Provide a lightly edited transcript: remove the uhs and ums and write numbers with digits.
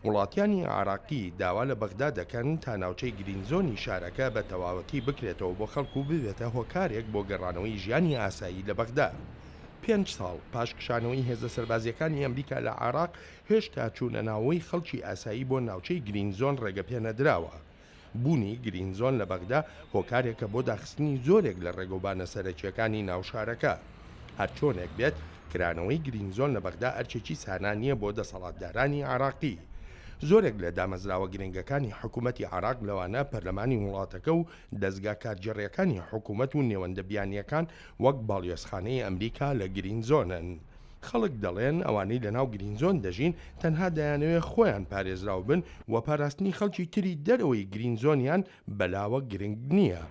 وڵاتیانی عێراقی داوا لە بەغدا دەکەن تا ناوچەی گرین زۆنی شارەکە بە تەواوەتی بکرێتەوە بۆ خەڵک و ببێتە هۆکارێک بۆ گەڕانەوەی ژیانی ئاسایی لە بەغدا. پێنج ساڵ پاش کشانەوەی هێزە سەربازییەکانی ئەمریکا لە عێراق، هێشتا چوونە ناوەوەی خەڵکی ئاسایی بۆ ناوچەی گرین زۆن ڕێگەپێنەدراوە. بوونی گرین زۆن لە بەغدا هۆکارێکە بۆ داخستنی زۆرێک لە ڕێگەوبانە سەرەکییەکانی ناو شارەکە. هەرچۆنێک بێت، کرانەوەی گرین زۆن لە بەغدا ئەرکێکی سانا نییە بۆ دەسەڵاتدارانی عێراقی. زۆرێک لە دامەزراوە گرنگەکانی حکومەتی عێراق لەوانە پەرلەمانی وڵاتەکە و دەزگا کارگێڕییەکانی حکومەت و نێوەندە بیانییەکان وەک باڵیۆزخانەی ئەمریکا لە گرین زۆنن. خەڵک دەڵێن ئەوانەی لەناو گرین زۆن دەژین تەنها دەیانەوێت خۆیان پارێزراو بن و پاراستنی خەڵکی تری دەرەوەی گرین زۆنیان بەلاوە گرنگ نییە.